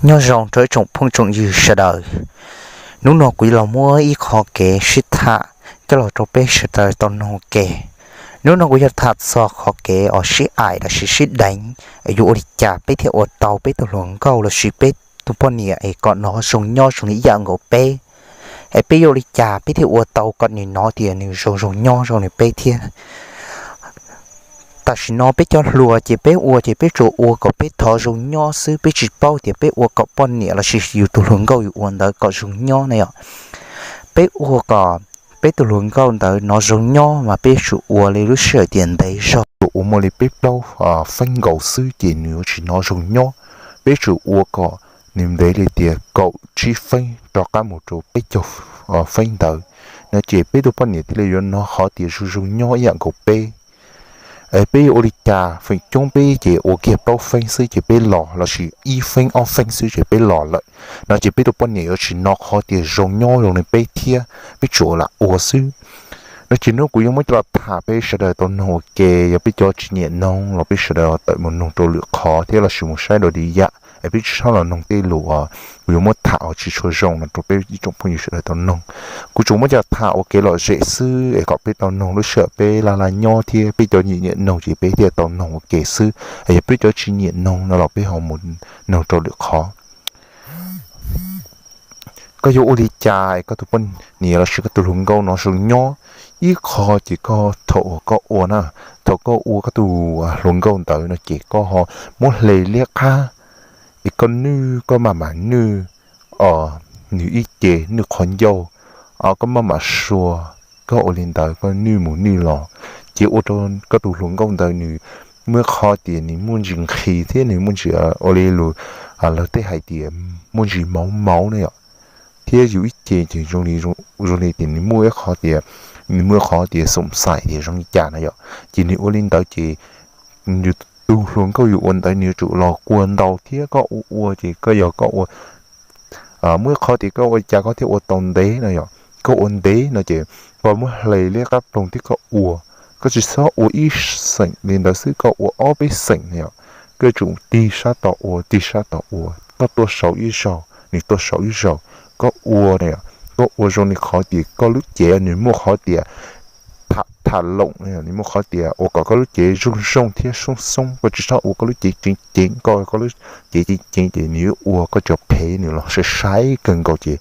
Nyob zoo rau ib tsoom phooj tsoom ywg sawv daws. Hnub no kuv los muab ib qho kev sib tham coj los rau peb sawv daws tau noog ua ke. Hnub no kuv yog tham txog qhov kev uas sib aim lossis sib deev, yuav ua li cas peb thiaj ua tau peb tus hluas nkauj lossis peb tus poj niam es kom nws zoo nyob zoo li ib yam nkaus peb, es peb yuav ua li cas peb thiaj ua tau kom nws hnov tias nws zoo zoo nyob zoo li peb thiab. Tam sim no peb cov hluas ces peb ua ces peb tsuas ua kom peb thov zoo nyob xwb, peb tsis paub tias peb ua kom poj niam lossis yus tus hluas nkauj yus ua ntawd kom zoo nyob na yom. Peb ua kom peb tus hluas nkauj ntawd hnov zoo nyob mas peb tsuas ua li lub sij hawm tias ntev zog, tsuas ua muaj li peb plaub feeb nkaus xwb ces nws yuav tsis hnov zoo nyob. Peb tsuas ua kom nws ntev li tias kaum tsib feeb rov qab mus rau peb caug feeb ntawd no ces peb tus poj niam thiaj li yuav hnov qhov tias zoo zoo nyob ib yam nkaus peb. Peb yuav ua li cas? Feem coob peb ces ua kiag plaub feeb xwb ces peb los, lossis ib feeb ob feeb xwb ces peb los lawm no ces peb tus poj niam yuav tsis hnov qhov tias zoo nyob zoo li peb thiab, peb tsuas lam ua xwb no ces hnub no kuv yuav muab coj los tham peb sawv daws tau noog ua ke. Yog peb cov tsis nyiam noog los peb sawv daws tawm mus noog rau lwm qhov thiab lossis mus saib dua li yam, es peb tsis txhob los noog tej lus uas kuv yuav muab tham uas tsis tshua zoo no rau peb ib tsoom phooj ywg sawv daws tau noog. Kuv tsuas muab coj los tham ua kev lom zem xwb es kom peb tau noog lub sij hawm peb laj laj nyob thiab peb cov nyiam nyiam noog ces peb thiaj tau noog ua ke xwb. Yog peb cov tsis nyiam noog no los peb ho mus noog rau lwm qhov. Koj yuav ua li cas koj tus poj niam lossis koj tus hluas nkauj hnov zoo nyob? Ib qho ces koj thaum uas koj ua na, thaum koj ua koj tus hluas nkauj ntawd no ces koj ho muab hle liab qab es koj nwj, koj maj mam nwj nws ib ce, nwj qhov ncauj, koj maj mam sua, koj ua li ntawd koj nwj mus nwj los, ces ua rau koj tus hluas nkauj ntawd nws muaj qhov tias nws muaj ntsis nqhis thiab nws muaj ntsis ua li lus lawv tej hais tias muaj ntsis mauv mauv na yom. Thiab yus ib ce ces zoo li tias nws muaj ib qhov tias, nws muaj qhov tias xoom xaim tias zoo li cas na yom, ces nws ua li ntawd ces yus tus hluas nkauj yus ua ntawd nws yuav tsum los kua ntau thiab. Koj ua ua ces koj yog koj ua muaj ib qhov tias koj ua li cas koj thiaj ua tau ntev no yom. Koj ua ntev no ces koj muab hle liab qab ploog thiab koj ua, koj tsis txhob ua ib xeem li ntawd xwb, koj ua ob peb xeem no yom. Koj yuav tsum tig sab tod ua, tig sab tod ua, koj tuaj saud ib zaug nws tuaj saud ib zaug, koj ua no yom. Koj ua zoo li qhov tias koj lub cev nws muaj qhov tias tham loom, nws muaj qhov tias ua kom koj lub cev zoo zoo thiab xoob xoob, koj tsis txhob ua koj lub cev ceev ceev, koj ua koj lub cev ceev ceev ces nws yuav ua koj cov phev nws los sai sai kawg nkaus ces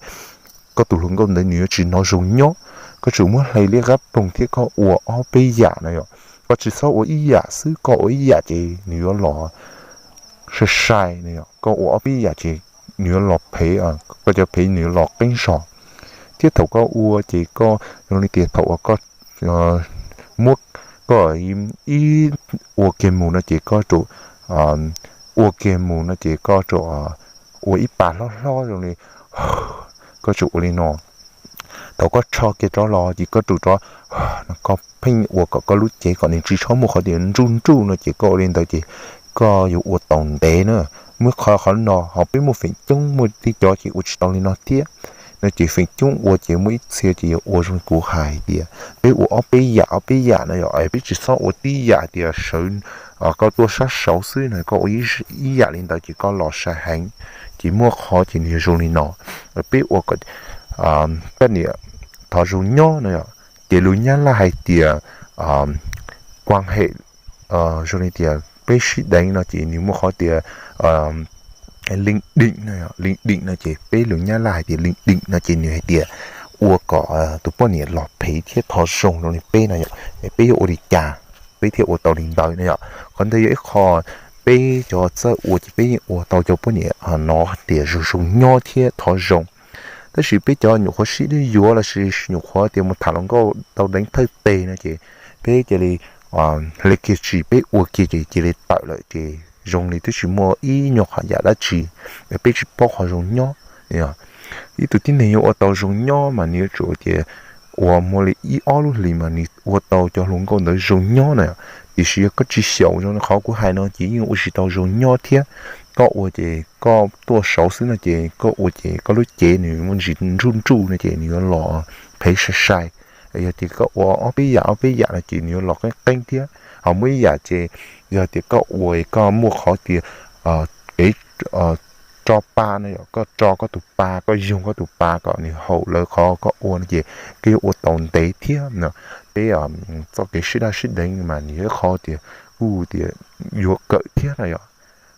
koj tus hluas nkauj ntawd nws yuav tsis hnov zoo nyob. Koj tsum muab hle liab qab ploog thiab koj ua ob peb yam no yom. Koj tsis txhob ua ib yam xwb, koj ua ib yam ces nws yuav los sai sai no yom. Koj ua ob peb yam ces nws yuav los phev, koj cov phev nws yuav los qeeb zog. Thiab thaum koj ua ces koj zoo li tias thaum uas koj muab, koj ib ua kiag mus no ces koj tsum, ua kiag mus no ces koj tsum ua ib pas hlob hlob zoo li, koj tsum ua li no. Thaum koj rho kiag rov los ces koj tsum rov, koj pheej ua kom koj lub cev kom nws tsis txhob muaj qhov tias nruj nruj no ces koj ua li ntawd ces koj yuav ua tau ntev na. Muaj qhov, qhov no ho peb muaj feem coob muaj tej cov ces ua tsis tau li no thiab no ces feem coob ua ces muaj ib txhia ces yuav ua zoo kuv hais tias peb ua ob peb yam ob peb yam no yom. Peb tsis txhob ua tib yam tias sawv, koj tuaj sab saud xwb no koj ua ib yam li ntawd ces koj los sai heev. Ces muaj qhov ces nws yuav zoo li no. Peb ua kom poj niam thov zoo nyob no yom. Ces lus Nyab Laj hais tias quan hệ, zoo li tias peb sib deev no ces nws muaj qhov tias li định no, li định no ces peb lus Nyab Laj hais tias li định no ces nws hais tias ua kom tus poj niam los phev thiab thov zoo zoo li peb no yom. Peb yuav ua li cas peb thiaj ua tau li ntawd no yom. Qhov ntawd yog ib qho peb cov txawj ua ces peb yeej ua tau cov poj niam hnov tias zoo zoo nyob thiab thov zoo. Tab sis peb cov nyuam qhuav sib dub yuav lossis nyuam qhuav tias mus tham hluas nkauj tau deev thawj tes no ces peb cia li hle kiag tsis, peb ua kiag ces cia li tawm lawm ces zoo li twb tsis muaj ib nyuag qhov yam dab tsi, peb tsis paub qhov zoo nyob. Ib tug tib neeg yuav ua tau zoo nyob mas nws yuav tsum tias ua muaj li ib ob lub hlis mas nws ua tau cov hluas nkauj ntawd zoo nyob na. Tiam sis yog koj tsis xyaum zoo li qhov kuv hais no ces yeej ua tsis tau zoo nyob thiab. Koj ua ces koj tuaj saud xwb no ces koj ua ces koj lub cev nws muaj ntsis nruj nruj no ces nws yuav los phev sai sai. Yog tias koj ua ob peb yam ob peb yam no ces nws yuav los qeeb qeeb thiab. Ho muaj ib yam ces yog tias koj ua koj muaj qhov tias kev tso pa no yom, koj tso koj tus pa, koj yoog koj tus pa kom nws haum lawv qhov koj ua no ces koj yuav ua tau ntev thiab no. Peb txoj kev sib daj sib deev mas nws yog ib qho tias kuj tias yuav kawm thiab no yom.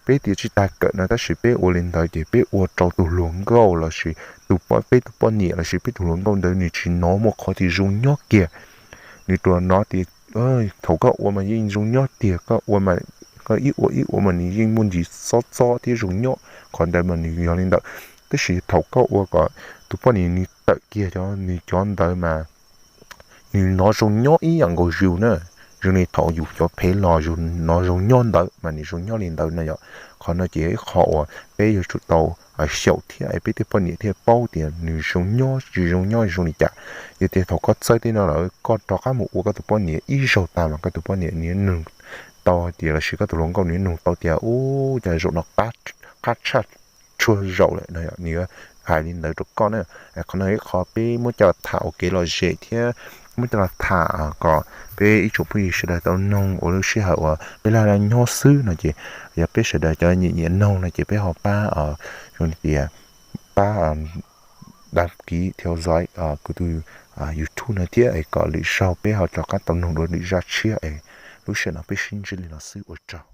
Peb tias tsis tas kawm no tab sis peb ua li ntawd ces peb ua rau tus hluas nkauj lossis tus, peb tus poj niam lossis peb tus hluas nkauj ntawd nws tsis hnov muaj qhov tias zoo nyob kiag. Nws tsuas hnov tias thaum koj ua mas yeej zoo nyob tiag, koj ua, koj ib ua ib ua mas nws yeej muaj ntsis xob txob thiab zoo nyob, qhov ntawd mas nws yog li ntawd. Tab sis thaum koj ua kom tus poj niam nws tawm kiag cov, nws cov ntawd mas nws hnov zoo nyob ib yam nkaus yus na, zoo li thaum yus cov phev los yus hnov zoo nyob ntawd mas nws zoo nyob li ntawd no yom. Qhov no ces ib qho uas peb yuav tsum tau xyaum thiab peb tej poj niam thiaj paub tias nws zoo nyob tsis zoo nyob zoo li cas. Yog tias thaum koj txawj tej no lawm koj rov qab mus ua koj tus poj niam ib zaug tag mas koj tus poj niam nws nug tau tias lossis koj tus hluas nkauj nws nug tau tias ub, cas zaum no qab tshaj tshua zaum lawm no, nws yuav hais li ntawd rau koj na. Qhov no ib qho peb muab coj los tham ua kev lom zem thiab muab coj los tham kom peb ib tsoom phooj ywg sawv daws tau noog ua lub sij hawm uas peb laj laj nyob xwb no ces yog peb sawv daws cov nyiam nyiam noog no ces peb ho pab, zoo li tias pab đăng ký theo dõi kuv tus YouTube no thiab kom lwm zaug peb ho rov qab tau noog dua lwm zaj tshiab. Lub sij hawm no peb sib ntsib li no xwb, ua tsaug.